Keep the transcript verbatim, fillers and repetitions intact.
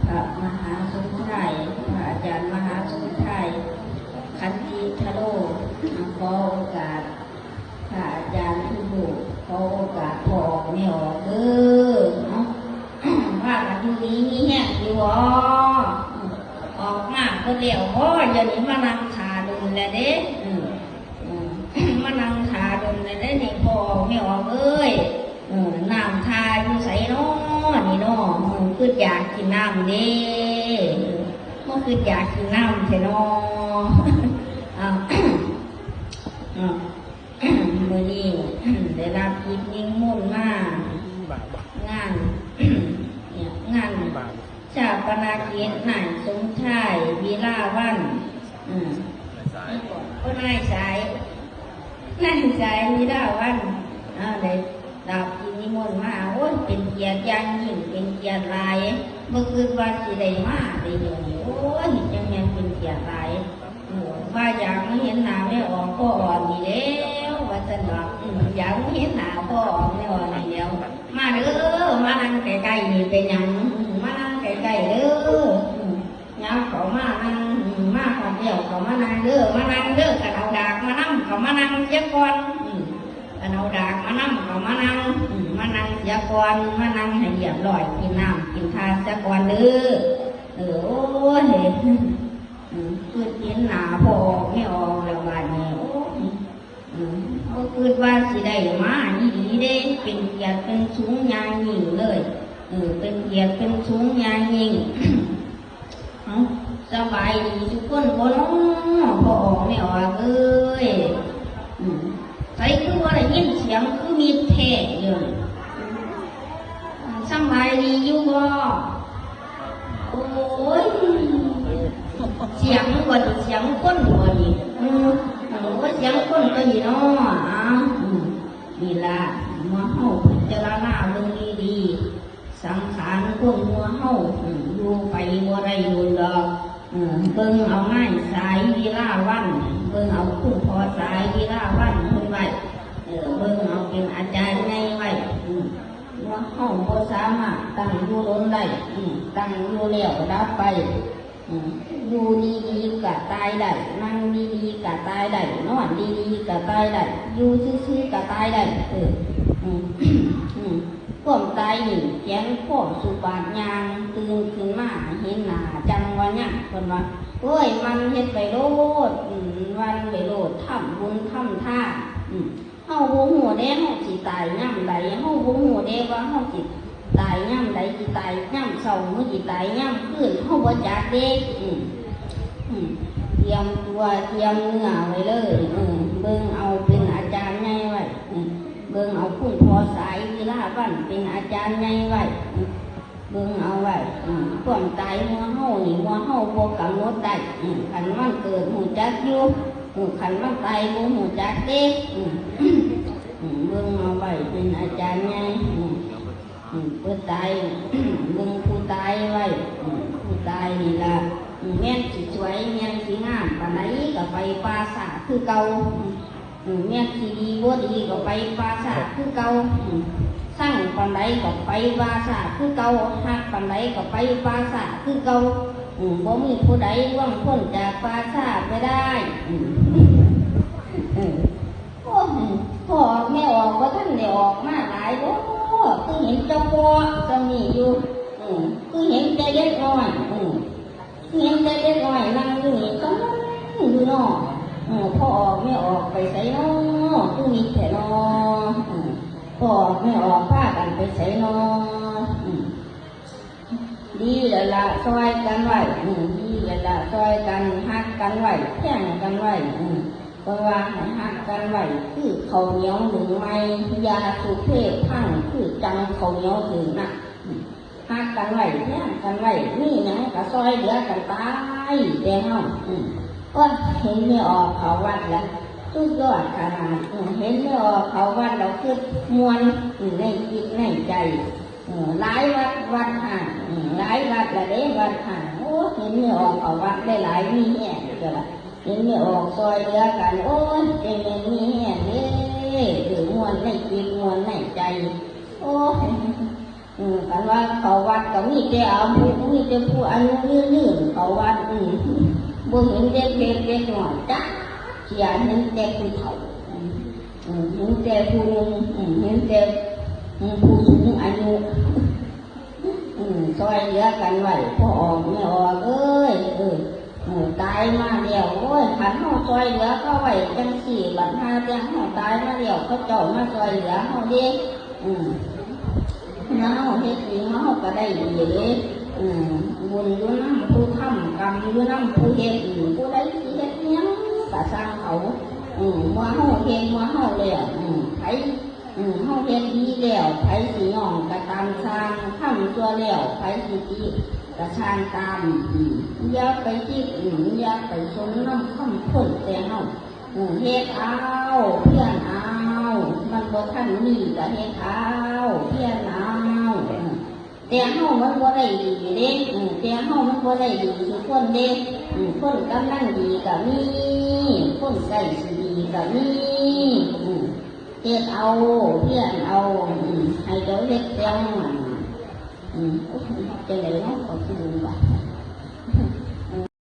พระมหาสมชาย พระอาจารย์มหาสมชาย ขันติทโล ขอโอกาส พระอาจารย์ทุกรูป ขอโอกาสพ่อออกแม่ออกเด้อ เนาะ ว่ากันอยู่ดีมีแฮงอยู่บ่ ออกมาเพิ่นแล้วบ่ เดี๋ยวนี้มานั่งถ่าโดนแล้วเด้ อืม อืม มานั่งถ่าโดนแล้วเด้นี่ พ่อออกแม่ออกเอ้ย เออ น้ำท่าอยู่ไสน้อนี่น้อ เออ คืออยากกินน้ำเด้ เออ มันคืออยากกินน้ำแท้น้อ อ้าว อ้าว มื้อนี้ ได้รับกิจนิมนต์มา บาทบ่ งาน เนี่ย งาน บาท ชาปนกิจนายสมชาย วีระวรรณ อืม ก็นายสาย นายสาย วีระวรรณ อ่า ได้รับกิจนิมนต์มา โอ้ย เป็นเกียรติอย่างยิ่ง เป็นเกียรติหลาย บ่คิดว่าสิได้มาได้เดี๋ยวนี้ โอ้ย จังแม่นเป็นเกียรติหลาย เออ ว่าอยากมาเห็นหน้าแม่ออกพ่อออกนี่แล้ว ว่าซั่นดอก อืม อยากมาเห็นหน้าพ่อออกแม่ออกนี่แล้ว มาเด้อ มานั่งใกล้ๆนี่เป็นหยัง อืม มานั่งใกล้ๆเด้อ อืม ยามเขามานั่ง อืม มาฮอดแล้วเขามานั่งเด้อ มานั่งเด้อ คันเอาดากมานำเขามานั่งเสียก่อน อืม คันเอาดากมานำเขามานั่ง อืม มานั่งเสียก่อน มานั่งให้เรียบร้อย กินน้ำกินท่าเสียก่อนเด้อ เออ โอ้ย อืม คือเห็นหน้าพ่อออกแม่ออกแล้วบาดนี้ โอ้ย อืม บ่คิดว่าสิได้มาอีหลีเด้ เป็นเกียรติเป็นสูงอย่างยิ่งเลย เออ เป็นเกียรติเป็นสูงอย่างยิ่ง เอ้า สบายดีทุกคนบ่น้อ พ่อออกแม่ออกเอ้ย อืม ไสคือบ่ได้ยินเสียงคือมิดแท้อยู่ อืม สำบายดีอยู่บ่ โอ้ย เสียงบ่นี่ เสียงคนบ่นี่ อืม โอ้ย เสียงคนตัวนี้เนาะ อ้าว อืม นี่ล่ะ หมู่เฮาพิจารณาเบิ่งดีๆ สังขารคนหมู่เฮา อืม อยู่ไปบ่ได้โดนดอก อืม เบิ่งเอานายสาย วีระวรรณ เบิ่งเอาคุณพ่อสาย วีระวรรณ เพิ่นไว้ เออ เบิ่งเอาเป็นอาจารย์ใหญ่ไว้ อืม หมู่เฮาบ่สามารถตั้งอยู่โดนได้ อืม ตั้งอยู่แล้วดับไป อืม อยู่ดีๆก็ตายได้ นั่งดีๆก็ตายได้ นอนดีๆก็ตายได้ อยู่ซื่อๆก็ตายได้ เออ อืม อืม ความตายนี่แขนคอสุบาทย่าง ตื่นขึ้นมาเห็นหน้าจังว่ายัง เพิ่นว่า โอ้ย มันเฮ็ดไปโลด อืม วันไปโลด ทำบุญทำทาน อืม เฮาบ่ฮู้เด้ เฮาสิตายยามใด เฮาบ่ฮู้เด้ว่าเฮาสิตายยามใด สิตายยามเช้า หรือสิตายยามคืน เฮาบ่จักเด้ อืม อืม เตรียมตัว เตรียมเนื้อไว้เลย อืม เบิ่งเอาเป็นอาจารย์ใหญ่ไว้ อืม เบิ่งเอาคุณพ่อสาย วีระวรรณ เป็นอาจารย์ใหญ่ไว้ อืม เบิ่งเอาไว้ อืม ความตายหมู่เฮานี่ หมู่เฮาบ่กำหนดได้ อืม คันมันเกิดฮู้จักอยู่ อืม คันมันตายบ่ฮู้จักเด้ อืม อืม เบิ่งเอาไว้เป็นอาจารย์ใหญ่ อืม อืม ผู้ตาย เบิ่งผู้ตายไว้ อืม ผู้ตายนี่ล่ะ อืม แม่นสิสวย แม่นสิงามปานใดก็ไปป่าช้าคือเก่า อืม อืม แม่นสิดีบ่ดีก็ไปป่าช้าคือเก่า อืม ซังปานใดก็ไปป่าช้าคือเก่า ฮักปานใดก็ไปป่าช้าคือเก่า อืม บ่มีผู้ใดล่วงพ้นจากป่าช้าไปได้ อืม เออ โอ้ย พ่อออกแม่ออก บ่ทันได้ออกมาหลาย โอ้ คือเห็นเจ้าพ่อเจ้านี่อยู่ อืม คือเห็นแต่เด็กน้อย อืม เห็นแต่เด็กน้อยนั่งอยู่นี่ กำลังอยู่เนาะ เออ พ่อออกแม่ออกไปไสน้อ คือมิดแท้น้อ เออ พ่อออกแม่ออกพากันไปไสน้อ อืม ดีแล้วละ ซ่อยกันไว้ อืม ดีแล้วละ ซ่อยกัน ฮักกันไว้ แพงกันไว้ อืม เพราะว่าให้ฮักกันไว้ คือข้าวเหนียวหนึ่งไม้ อย่าสุเพพัง คือจังข้าวเหนียวหนึ่งนะ อืม ฮักกันไว้ แพงกันไว้ มีหยังก็ซ่อยเหลือกันไป แต่เฮา อืม โอ้ย เห็นแม่ออกเข้าวัดแล้ว สุดยอดขนาด อืม เห็นแม่ออกเข้าวัดแล้วคือม่วน อืม ในจิตในใจ เออ หลายวัด วัดห่าง อืม หลายวัดละเด้ วัดห่าง โอ้ เห็นแม่ออกเข้าวัดได้หลาย มีแฮงเด้อล่ะ เห็นแม่ออกซ่อยเหลือกัน โอ้ย จังแม่นมีแฮงเด้ เออ ม่วนในจิต ม่วนในใจ โอ้ย อืม คันว่าเข้าวัดก็มีแต่อายุ มีแต่ผู้อายุยืนๆ เข้าวัด อืม บ่เห็นเด็กเล็กเด็กน้อยจักเทื่อ เห็นแต่ผู้เฒ่า อืม เห็นแต่ผู้หนุ่ม อืม เห็นแต่ อืม ผู้สูงอายุ อืม ซ่อยเหลือกันไว้ พ่อออกแม่ออกเอ้ย เออ เออ ตายมาแล้ว โอ้ย คันเฮาซ่อยเหลือเขาไว้จั่งซี้ บัดห่าแต่เฮาตายมาแล้ว เขาเจ้ามาซ่อยเหลือเฮาเด้ อืม เมื่อเฮาเฮ็ดดี เมื่อเฮาก็ได้ดีเด้ อืม บุญอยู่นำผู้ทำ กรรมอยู่นำผู้เฮ็ด อืม ผู้ใดสิเฮ็ดอิหยังก็ซ่างเขา อืม เมื่อเฮาเฮ็ด เมื่อเฮาแล้ว อืม ไผ อืม เฮาเฮ็ดดีแล้ว ไผสิย่องก็ตามซ่าง ทำชั่วแล้ว ไผสิติก็ซ่างตาม อืม อย่าไปคิด อืม อย่าไปสนนำคำคน แต่เฮา อืม เฮ็ดเอา เพียรเอา มันบ่ทันมีก็เฮ็ดเอา เพียรเอา อืม แต่เฮามันบ่ได้ดีเด้ อืม แต่เฮามันบ่ได้ดีซุคนเด้ อืม คนกำลังดีก็มี คนใกล้สิดีก็มี อืม เฮ็ดเอา เพียรเอา อืม ให้เจ้าเฮ็ดแต่ง อืม โอ้ย จั่งใดเนาะ ขอบคุณว่า